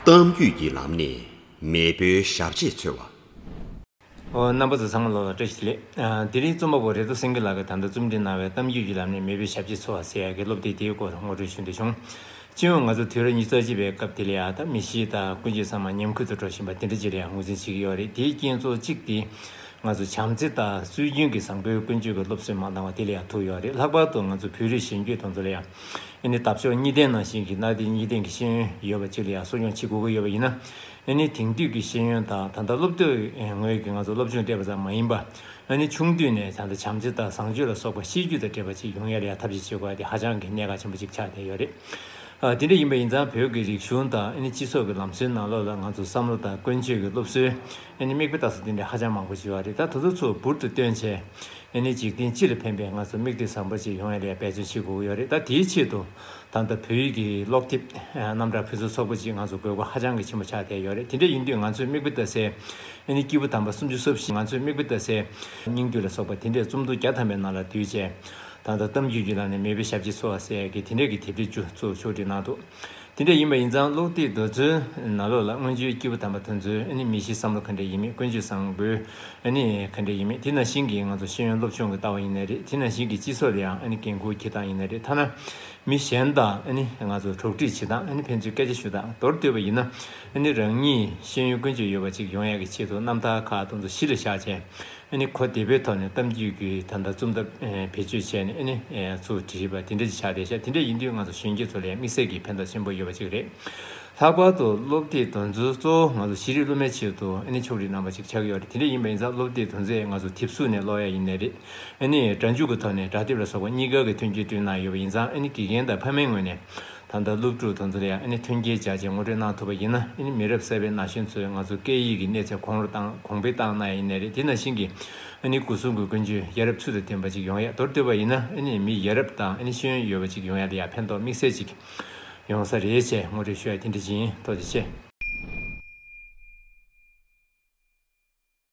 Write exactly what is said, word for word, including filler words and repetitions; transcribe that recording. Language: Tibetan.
གཏམ་རྒྱུད་ཀྱི་ལམ་ནས་མེས་པོའི་ཞབས་རྗེས་འཚོལ་བ། ཨོ། རྣམ་པ་ཚོ་ཚང་མ་ལོ་ལ་བཀྲ་ཤིས་བདེ་ལེགས། ཨ། དེ་རིང་རྩོམ་པ་པོ་རེ་དོ་སེང་གེ་ལགས་ཀྱིས་ད་ལྟ་རྩོམ་སྒྲིག་གནང་བའི་གཏམ་རྒྱུད་ཀྱི་ལམ་ནས་མེས་པོའི་ཞབས་རྗེས་འཚོལ་བ་ཟེར་ཡག་གི་སློབ་དེབ་དེའི་སྐོར་ངོ་སྤྲོད་ཞུ་འདོད་བྱུང་། སྤྱི་ཡོངས་ང་ཚོ་དུས་རབས་ཉི་ཤུ་རྩ་གཅིག་པའི་སྐབས་དེ་ལ་ཡང་ད་མི་གཤིས་དང་ཀུན་སྤྱོད་ཚང་མ་ཉམས་རྒུད་དུ་འགྲོ་བཞིན་པ་དེ་འདྲ་ཅིག་ལ་ཡང་ངོས་འཛིན་བྱེད་ཀྱི་ཡོད་རེད། དེའི་རྐྱེན་གཙོ་གཅིག་དེ་ང་ཚོ་བྱམས་བརྩེ་དང་སྲོལ་རྒྱུན་གྱི་བཟང་པོའི་ཀུན་སྤྱོད་ཀྱི་སློབ་གསོས་མ་འདང་བ་དེ་ལ་ཡང་ཐུག་ཡོད་རེད། ལྷག་པར་དུ་ང་ཚོ་བོད་རིགས་གཞོན་སྐྱེས་དེ་ཚོ་ལ་ཡང་ཨ་ནི་འདབ་གཤོག་གཉིས་ལྡན་ནང་བཞིན་གྱི་གནའ་དེང་གཉིས་ལྡན་གྱི་ཤེས་ཡོན་ཡོད་པ་ཅིག་ལ་ཡང་གསོ་སྐྱོང་བྱེད་དགོས་ཀྱི་ཡོད་པ་ཡིན་ན། ཨ་ནི་དེང་དུས་ཀྱི་ཤེས་ཡོན་དང་ད་ལྟ་སློབ་དེབ་ངོས་ཀྱི་ང་ཚོ་སློབ་སྦྱོང་སྤྲད་པ་ཙམ་མ་ཡིན་པ། ཨ་ནི་ཆུང་དུས་ནས་ད་ལྟ་བྱམས་བརྩེ་དང་བཟང་སྤྱོད་ལ་སོགས་པ་ཤེས་རྒྱུད་དང་འབྲེལ་བ་ཅིག་ཡོང་ཡ་ལ་ཡང་ཐབས་ཤེས་བྱེད་དགོས་ཡ་དེ་ཧ་ཅང་གི་གནད་འགག་ཆེན་པོ་ཅིག་ཆགས་བསྡད་ཡོད་རེད། ཨ། དེ་འདྲ་ཡིན་པ་ཡིན་ཙང་བོད་ཀྱི་རིག་གཞུང་དང་ཨ་ནི་སྤྱི་ཚོགས་ཀྱི་ལམ་སྲོལ་ནང་ལོགས་ལ་ང་ཚོ་བསམ་བློ་དང་ཀུན་སྤྱོད་ཀྱི་སློབ་གསོའི་ཨ་ནི་མིག་དཔེ་ལྟ་ས་དེ་འདྲ་ཧ་ཅང་མང་པོ་ཞིག་ཡོད་རེད། ད་དེ་ཚོ་ཚོ་འབུར་དུ་བཏོན་བྱས། ཨ་ནི་འཇིག་རྟེན་སྤྱི་ལ་ཕན་པའི་ང་ཚོ་མིག་ལྟོས་བཟང་པོ་ཅིག་ཡོང་ཡ་ལ་འབད་བརྩོན་བྱེད་དགོས་ཀྱི་ཡོད་རེད། ད་དེའི་ཆེད་དུ་ད་ལྟ་བོད་ཡིག་གི་ཀློག་དེབ་རྣམ་གྲངས་ཕུན་སུམ་ཚོགས་པོ་ཅིག་ང་ཚོ་དགོས་མཁོ་ཧ་ཅང་གི་ཆེན་པོ་ཆགས་བསྡད་ཡོད་རེད། དེ་འདྲ་ཡིན་དུས་ང་ཚོས་མིག་དཔེ་ལྟ་སའི་ཨ་ནི་སྐྱེས་བུ་དམ་པ་སུམ་ཅུ་སོ་བཞི། ང་ཚོས་མིག་དཔེ་ལྟ་སའི་སྙིང་བསྡུས་ལ་སོགས་པ་དེ་འདྲའི་རྩོམ་ཐུང་བརྒྱ་ཐམ་པའི་ནང་ལ་བསྡུས་བྱས། ད་ལྟ་གཏམ་རྒྱུད་ཀྱི་ལམ་ནས་མེས་པོའི་ཞབས་རྗེས་འཚོལ་བ་ཟེར་ཡ་གི་དེ་འདྲ་གི་དེབ་ཐེར་བཅུ་ཚོ་ཕྱོགས་སྒྲིག་གནང་འདུག་དེ་འདྲ་ཡིན་པ་ཡིན་ཙང་ཀློག་དེབ་དེ་ཚོའི་ནང་ལོགས་ལ་སྔོན་བྱོན་སྐྱེས་བུ་དམ་པ་དེ་ཚོའི་ཨ་ནི་མི་གཤིས་བསམ་བློ་ག་འདྲ་ཡིན་མིན། ཀུན་སྤྱོད་བཟང་པོའི་ཨ་ནི་ག་འདྲ་ཡིན་མིན། དེ་ནང་བཞིན་གྱི་ང་ཚོ་ཤེས་ཡོན་སློབ་སྦྱོང་གི་ལྟ་བ་ཡིན་ནའི་རེད། དེ་ནང་བཞིན་གྱི་སྤྱི་ཚོགས་ལ་ཡང་ཨ་ནི་འགན་ཁུར་འཁྱེར་སྟངས་ཡིན་ནའི་རེད། ཐ་ན་མི་གཞན་དང་ཨ་ནི་ང་ཚོ་གྲོགས་འདྲིས་བྱེད་སྟངས། ཨ་ནི་ཕན་ཚུན་སྐད་ཆ་ཞུ་སྟངས། མདོར་བསྡུས་པ་ཡིན་ན་ཨ་ནི་རང་ཉིད་ཤེས་ཡོན་ཀུན་སྤྱོད་ཡོད་པ་ཅིག་ཡོང་ཡག་གི་ཆེད་དུ་རྣམ་ཐར་ཁག་དེ་ཚོ་གཞི་ལ་བཞག་བྱས། ཨ་ནི་གོ་བདེ་པོའི་ཐོག་ནས་གཏམ་རྒྱུད་ཀྱི་ད་ལྟ་རྩོམ་ཐབས་བེད་སྤྱོད་བྱས་ནས་ཨ་ནི་ཚུར་བྲིས་པ་དེ་འདྲ་ཅིག་ཆགས་བསྡད་ཤག་དེ་འདྲ་ཡིན་དུས་ང་ཚོ་གཞོན་སྐྱེས་ཚོ་ལ་ཡང་དམིགས་བསལ་གྱི་ཕན་ཐོགས་ཆེན་པོ་ཡོད་པ་ཅིག་རེད། ལྷག་པར་དུ་སློབ་དེབ་དེ་ཚོ་གཙོ་བོ་ང་ཚོ་ཤེས་རིག་སློབ་མའི་ཆེད་དུ་ཨ་ནི་ཕྱོགས་སྒྲིག་གནང་བ་ཅིག་ཆགས་ཀྱི་ཡོད་རེད། དེ་འདྲ་ཡིན་པ་ཡིན་ཙང་སློབ་དེབ་དེ་ཚོ་ང་ཚོ་དེབ་གཟུགས་ནས་ཀློག་ཡ་ཡིན་ནའི་རེད། ཨ་ནི་སྒྲ་འཇུག་གི་ཐོག་ནས་སྒྲ་དེབ་ལ་སོགས་པ་གཉིས་ཀ་གི་མཐུན་རྐྱེན་བསྐྲུན་གནང་ཡོད་པ་ཡིན་ཙང་། ཨ་ནི་དགེ་རྒན་དང་ཕ་མའི་ངོས་ནས་ད་ལྟ་སློབ་ཕྲུག་དེ་ཚོ་ལ་ཡང་ཨ་ནི་མཐུན་རྐྱེན་སྦྱར་བྱས་ངོ་སྤྲོད་གནང་ཐུབ་པ་ཡིན་ན། ཨ་ནི་མི་རབས་གསར་པའི་ན་གཞོན་ཚོས་ང་ཚོ་སྐད་ཡིག་གི་གནས་ཚད་གོང་རུ་བཏང་། གོང་འཕེལ་བཏང་གནང་ཡ་ཡིན་ནའི་རེད། དེ་ནང་བཞིན་གྱི་ཨ་ནི་སྐུ་གཟུགས་ཀྱི་ཀུན་སྤྱོད་ཡ་རབས་ཚུལ་དང་ལྡན་པ་ཅིག་ཡོང་ཡ། མདོར་བསྡུས་པ་ཡིན་ན་ཨ་ནི་མི་ཡ་རབས་དང་ཨ་ནི་ཤེས་ཡོན་ཡོད་པ་ཅིག་ཡོང་ཡ་ལ་ཡང་ཕན་ཐོགས་དམིགས་བསལ་ཅིག་ཡོང་ས་རེད་ཅེས་ངོ་སྤྲོད་ཞུ་ཡ་དེ་འདྲ་ཅིག་ཡིན། ཐུགས་རྗེ་ཆེ།